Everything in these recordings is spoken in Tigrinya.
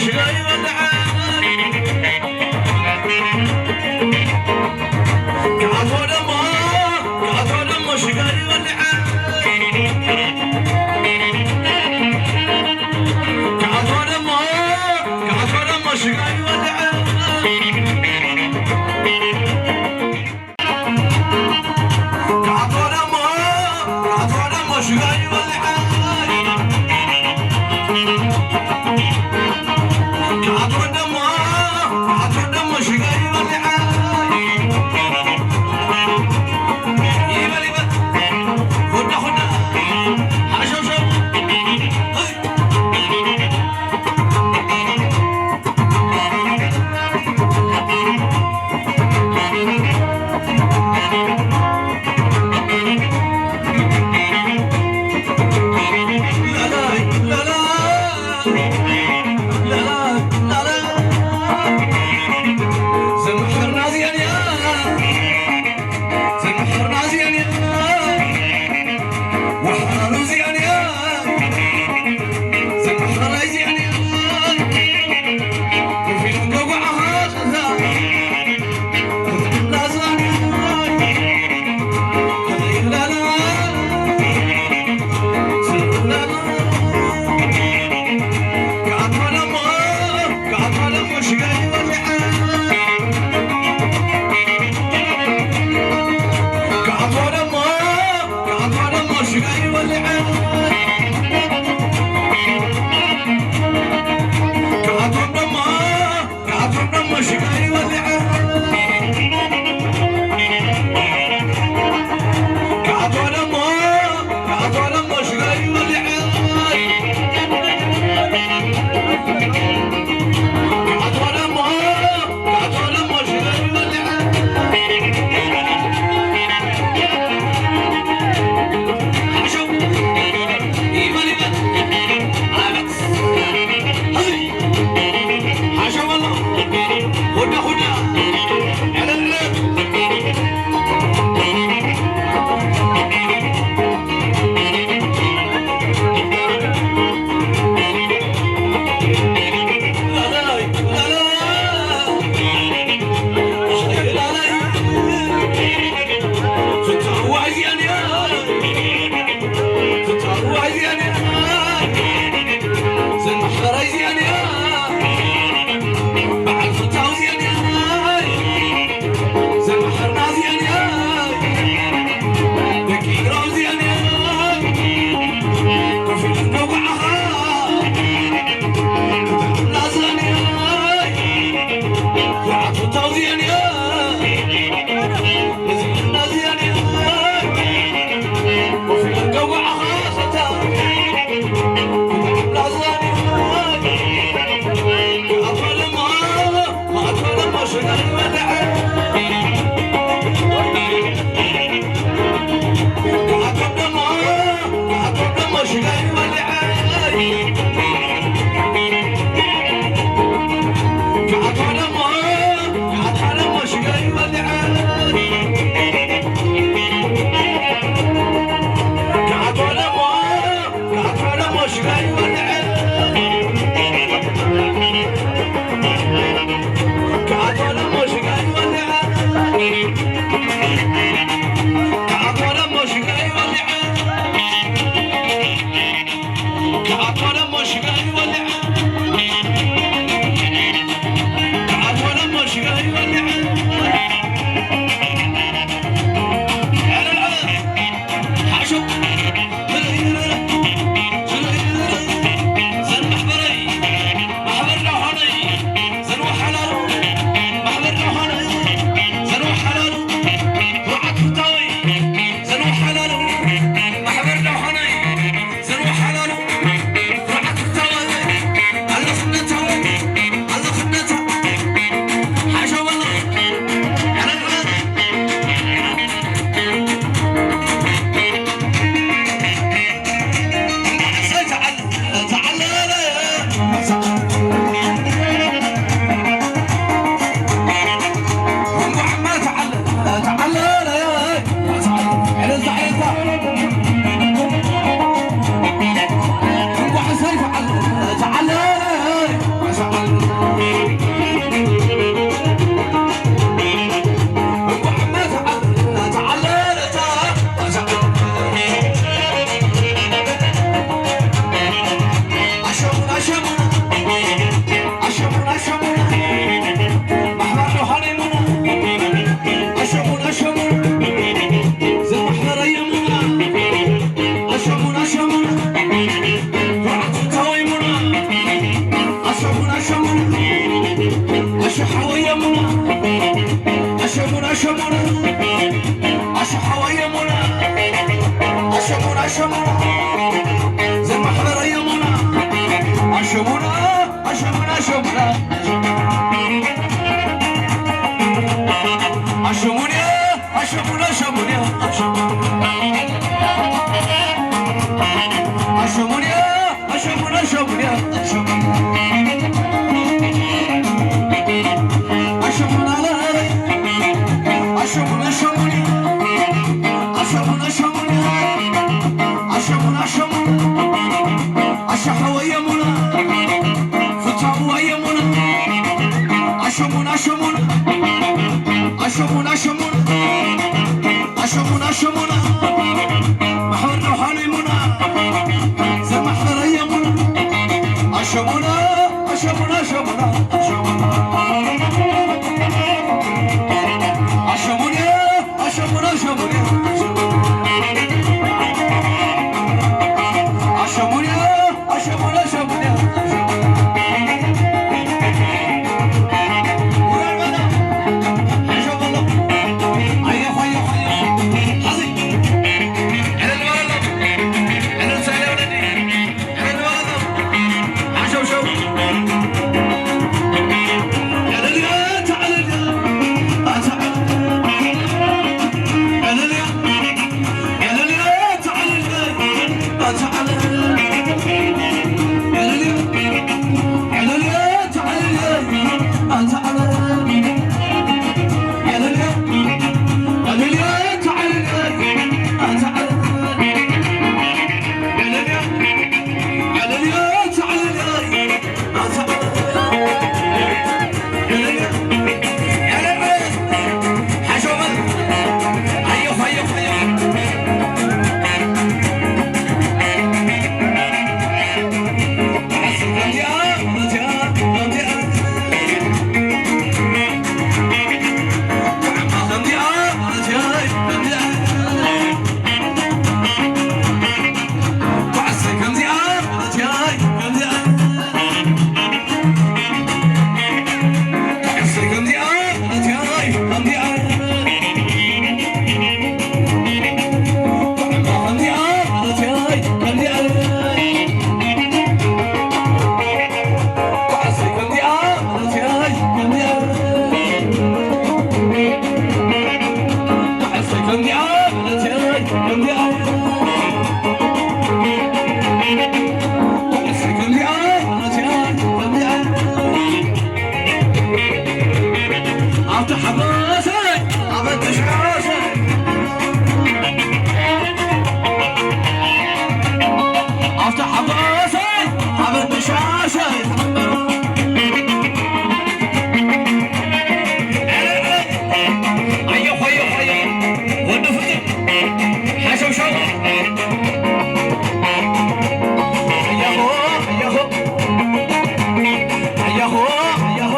ሽጋይ ወልዓ። ከኣቶ ደሞ፣ ከኣቶ ደሞ ሽጋይ ወልዓ። ከኣቶ ደሞ፣ ከኣቶ ደሞ ሽጋይ ወልዓ። ኣሸሙና፣ ዘማሕበረ የሙና፣ ኣሸሙና፣ ኣሸሙና፣ ኣሸሙና። ኣሸሙንያ፣ ኣሸሙና፣ ኣሸሙንያ፣ ኣሸሙና። ኣሸሙንያ፣ ኣሸሙና፣ ኣሸሙንያ፣ ኣሸሙና። ኣሸሙና፣ ኣሸሙና፣ ኣሸሙንያ። ኣሸሙና፣ ኣሸሙንያ። ኣሸሙና፣ ኣሸሙና። ኣሻሓወይ የሙና፣ ፍታውዋ የሙና፣ ኣሸሙና፣ ኣሸሙና፣ ኣሸሙና፣ ኣሸሙና፣ ኣሸሙና፣ ኣሸሙና፣ ማሕበር ደውሓሉ የሙና፣ ዘማሕበረ የሙና፣ ኣሸሙና፣ ኣሸሙና፣ ኣሸሙና፣ ኣሸሙና፣ ኣሸሙና። ኣሸሙና፣ ኣሸሙና፣ ኣሸሙና፣ ኣሸሙና፣ ኣሸሙና። ውራይ በላ፣ ሓሸው በሎ። ኣየ፣ ኾየ፣ ኾየ። ሓዚ። ዕልል በለሎም። ዕልል ሳይለ ወለዲ። ኣብቲ ሓጎሰይ፣ ኣብ ተሻሸይ፣ ኣብቲ ሓጎሰይ፣ ኣብ ተሻሸይ። ኣዮ ኾዮ ኾዮ፣ ወዲ ፍጹም፣ ሓሸውሸው። ኣያሆ፣ ኣያሆ። ኣያሆ፣ ኣያሆ።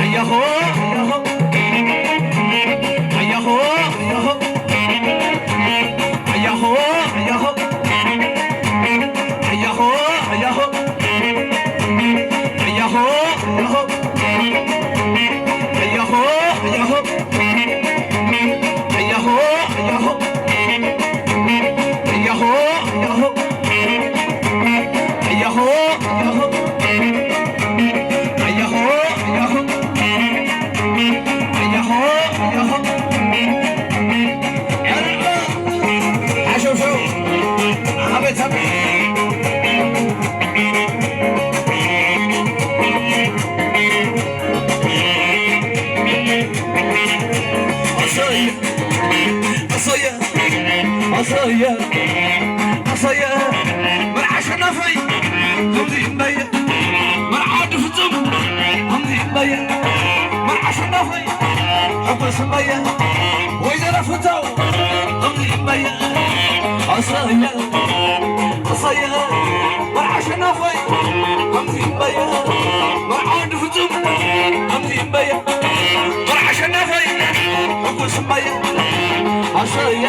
ኣያሆ፣ ኣያሆ። ኣያሆ፣ ኣያሆ። ኣያሆ፣ ኣያሆ። ኣያሆ፣ ኣያሆ። ኣያሆ፣ ኣያሆ። ኣያሆ፣ ኣያሆ። ኣያሆ፣ ኣያሆ። ኣያሆ፣ ኣያሆ። ኣያሆ፣ ኣያሆ። ኣያሆ፣ ኣያሆ። ኣያሆ፣ ኣያሆ። ሓሸውሸው። ኣቤት፣ ኣቤት። ኣሰየ፣ ኣሰየ፣ ኣሰየ፣ ኣሰየ። መርዓ ኣሸናፋይ ከምዚ እምበየ፣ መርዓ ወዲ ፍጹም ከምዚ እምበየ፣ መርዓ ኣሸናፋይ ሕጉስ እምበየ፣ ወይዘሮ ፍታው ከምዚ እምበየ። ኣሰየ፣ ኣሰየ፣ መርዓ ኣሸናፋይ ከምዚ እምበየ፣ መርዓ ወዲ ፍጹም ከምዚ እምበየ፣ መርዓ ኣሸናፋይ ሕጉስ እምበየ። ኣሰየ፣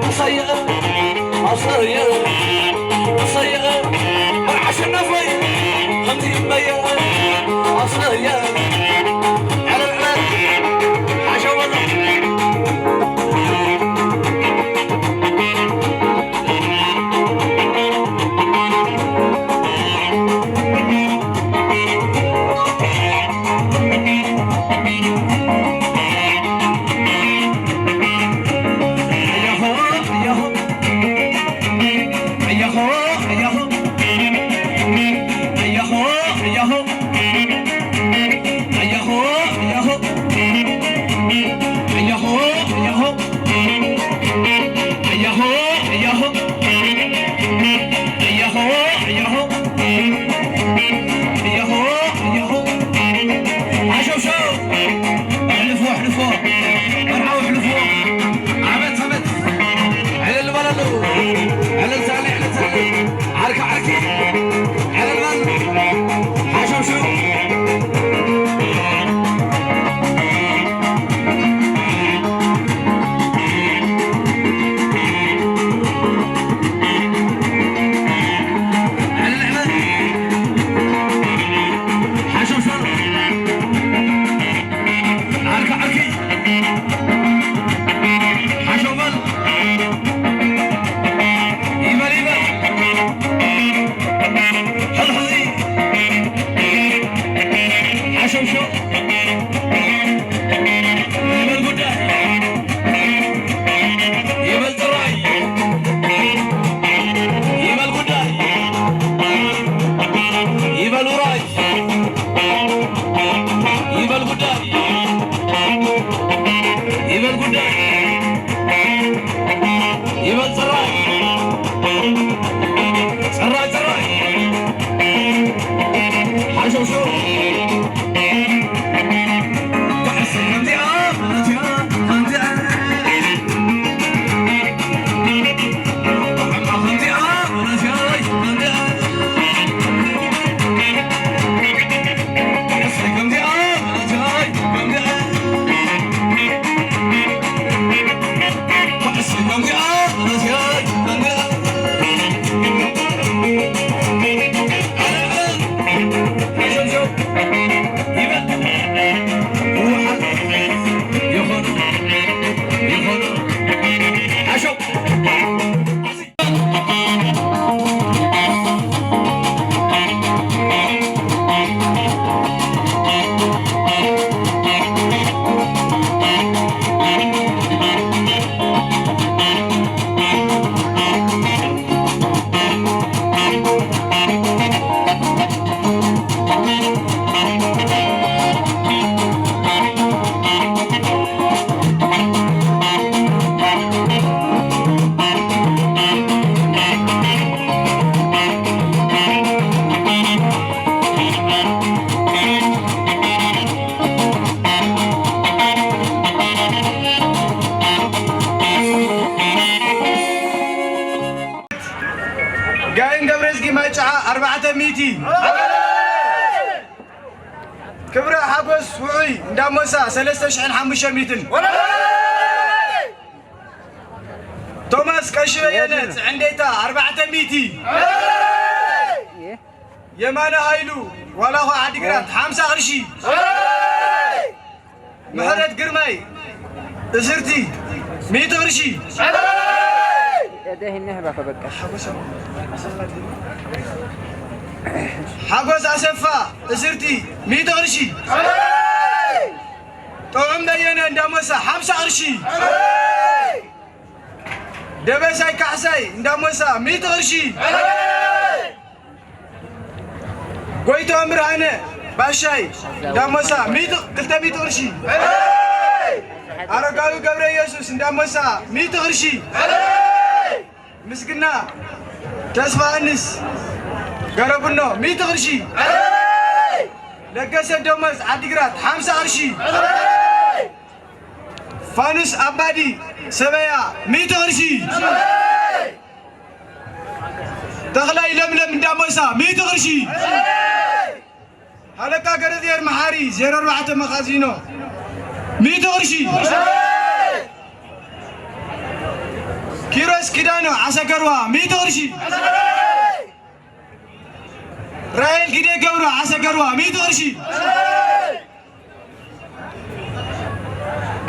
ኣሰየ፣ ኣሰየ፣ ኣሰየ፣ መርዓ ኣሸናፋይ ከምዚ እምበየ። ኣሰየ፣ ዕለል፣ ዕለል፣ ሓሸወሎ። ውራይ ይበል ጉዳይ፣ ይበል ጉዳይ፣ ይበል ጽራይ፣ ጽራይ፣ ጽራይ፣ ሓሸውሸው። ጋይን ገብረዝጊ ማይጨዓ ኣርባዕተ ሚእቲ። ክብረ ሓጎስ ውዑይ እንዳሞሳ ሰለስተ ሽሕን ሓሙሽተ ሚእትን። ቶማስ ቀሺ በየነ ጽዕንዴታ ኣርባዕተ ሚእቲ። የማነ ሃይሉ ዋላኳ ዓዲግራት ሓምሳ ቅርሺ። ምሕረት ግርማይ እስርቲ ሚእቲ ቅርሺ። ሓጎስ ኣሰፋ እስርቲ ሚእቲ ቅርሺ። ጥዑም በየነ እንዳሞሳ ሓምሳ ቅርሺ። ደበሳይ ካሕሳይ እንዳሞሳ ሚእቲ ቅርሺ። ጎይትኦም ብርሃነ ባሻይ እንዳሞሳ ሚእቲ፣ ክልተ ሚእቲ ቅርሺ። ኣረጋዊ ገብረ ኢየሱስ እንዳሞሳ ሚእቲ ቅርሺ። ምስግና ተስፋ ኣንስ ገረብኖ ሚእቲ ቅርሺ። ለገሰ ደሞዝ ዓዲግራት ሓምሳ ቅርሺ። ፋኑስ ኣባዲ ሰበያ ሚእቲ ቅርሺ። ተኽላይ ለምለም እንዳሞሳ ሚእቲ ቅርሺ። ሃለቃ ገረዝየር መሓሪ ዜሮ ኣርባዕተ መኻዚኖ ሚእቲ ቅርሺ። ኪሮስ ኪዳኖ ዓሰገርዋ ሚእቲ ቅርሺ። ራሄል ግዴ ገብሩ ዓሰገርዋ ሚእቲ ቅርሺ።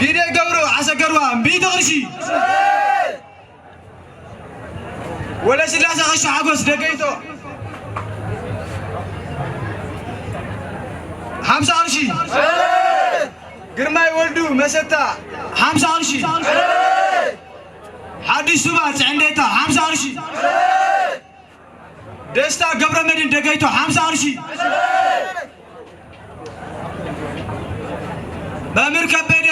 ግዴ ገብሩ ዓሰገርዋ ሚእቲ ቅርሺ። ወለስላሴ ቀሺ ሓጎስ ደገይቶ ሓምሳ ቅርሺ። ግርማይ ወልዱ መሰታ ሓምሳ ቅርሺ። ሓድሽ ሱባ ጽዕንዴታ ሓምሳ ቅርሺ። ደስታ ገብረመድህን ደገይቶ ሓምሳ ቅርሺ። መምህር ከበደ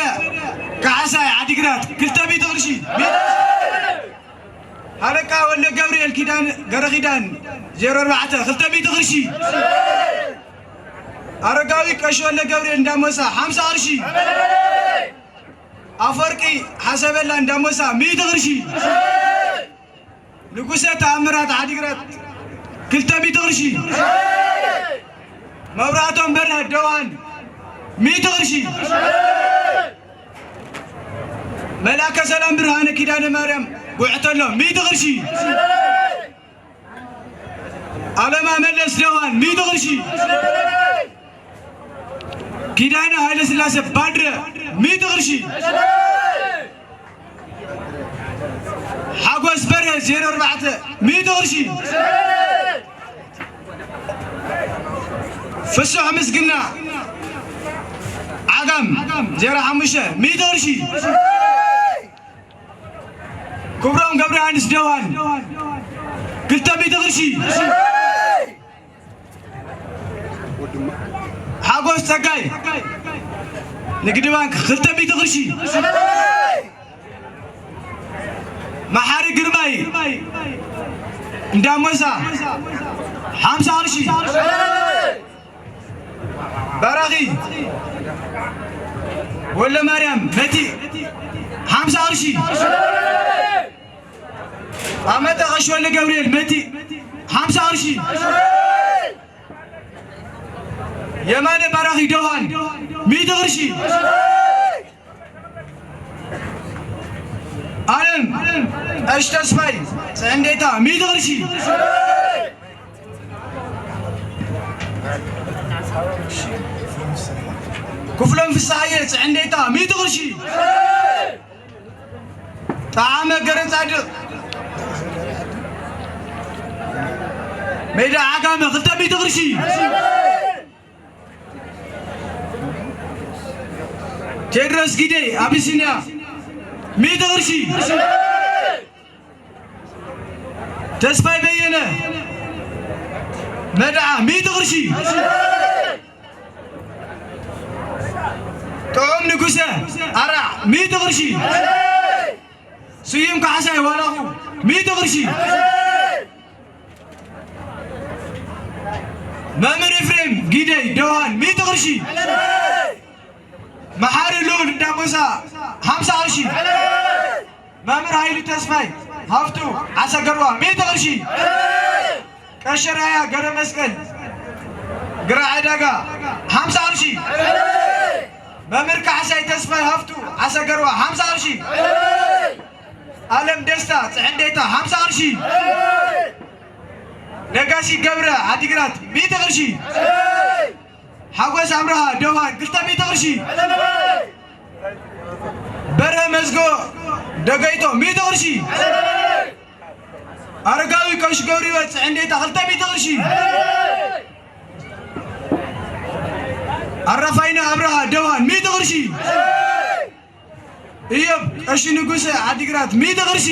ካሕሳይ ዓዲግራት ክልተ ሚእቲ ቅርሺ። ሃለቃ ወልደ ገብርኤል ኪዳን ገረኺዳን ዜሮ ኣርባዕተ ክልተ ሚእቲ ቅርሺ። ኣረጋዊ ቀሺ ወልደ ገብርኤል እንዳሞሳ ሓምሳ ቅርሺ። ኣፈወርቂ ሓሰበላ እንዳሞሳ ሚእቲ ቅርሺ። ንጉሰ ተኣምራት ዓዲግራት ክልተ ሚእቲ ቅርሺ። መብራህቶም በርሀ ደውሃን ሚእቲ ቅርሺ። መልኣከ ሰላም ብርሃነ ኪዳነ ማርያም ጉዕተሎ ሚእቲ ቅርሺ። ኣለማ መለስ ደውሃን ሚእቲ ቅርሺ። ኪዳነ ሃይለ ስላሴ ባድረ ሚእቲ ቅርሺ። ሓጎስ በርሀ ዜሮ ኣርባዕተ ሚእቲ ቅርሺ። ፍሱሕ ምስግና ዓጋም ዜሮ ሓሙሽተ ሚእቲ ቅርሺ። ክብሮም ገብረሃንስ ደውሃን ክልተ ሚእቲ ቅርሺ። ጸጋይ ንግዲ ባንክ ክልተ ሚእቲ ቅርሺ። መሓሪ ግርማይ እንዳሞሳ ሓምሳ ቅርሺ። በራኺ ወልደ ማርያም መቲ ሓምሳ ቅርሺ። ኣመተ ቀሺ ወልደ ገብርኤል መቲ ሓምሳ ቅርሺ። የማነ በራኺ ደውሃን ሚእቲ ቅርሺ። ኣለም ቀሺ ተስፋይ ጽዕንዴታ ሚእቲ ቅርሺ። ክፍሎም ፍስሓየ ጽዕንዴታ ሚእቲ ቅርሺ። ጠዓመ ገረጻድቕ ሜዳ ዓጋመ ክልተ ሚእቲ ቅርሺ። ቴድሮስ ጊደይ ኣቢሲንያ ሚእቲ ቅርሺ። ተስፋይ በየነ መድዓ ሚእቲ ቅርሺ። ጥዑም ንጉሰ ኣራዕ ሚእቲ ቅርሺ። ስዩም ካሕሳይ ዋላኹ ሚእቲ ቅርሺ። መምህር ኤፍሬም ጊደይ ደውሃን ሚእቲ ቅርሺ። መሓሪ ልኡል እንዳሞሳ ሓምሳ ቅርሺ። መምህር ሃይሉ ተስፋይ ሃፍቱ ዓሰገርዋ ሚእቲ ቅርሺ። ቀሸራያ ገረ መስቀል ግራ ዕዳጋ ሓምሳ ቅርሺ። መምህር ካሕሳይ ተስፋይ ሃፍቱ ዓሰገርዋ ሓምሳ ቅርሺ። ኣለም ደስታ ጽዕንዴታ ሓምሳ ቅርሺ። ነጋሲ ገብረ ዓዲግራት ሚእቲ ቅርሺ። ሓጎስ ኣምርሃ ደውሃን ክልተ ሚእቲ ቅርሺ። በርሀ መዝጎ ደገይቶ ሚእቲ ቅርሺ። ኣረጋዊ ቀሺ ገብርወ ጽዕንዴታ ክልተ ሚእቲ ቅርሺ። ኣራፋይነ ኣብርሃ ደውሃን ሚእቲ ቅርሺ። እዮብ ቀሺ ንጉሰ ዓዲግራት ሚእቲ ቅርሺ።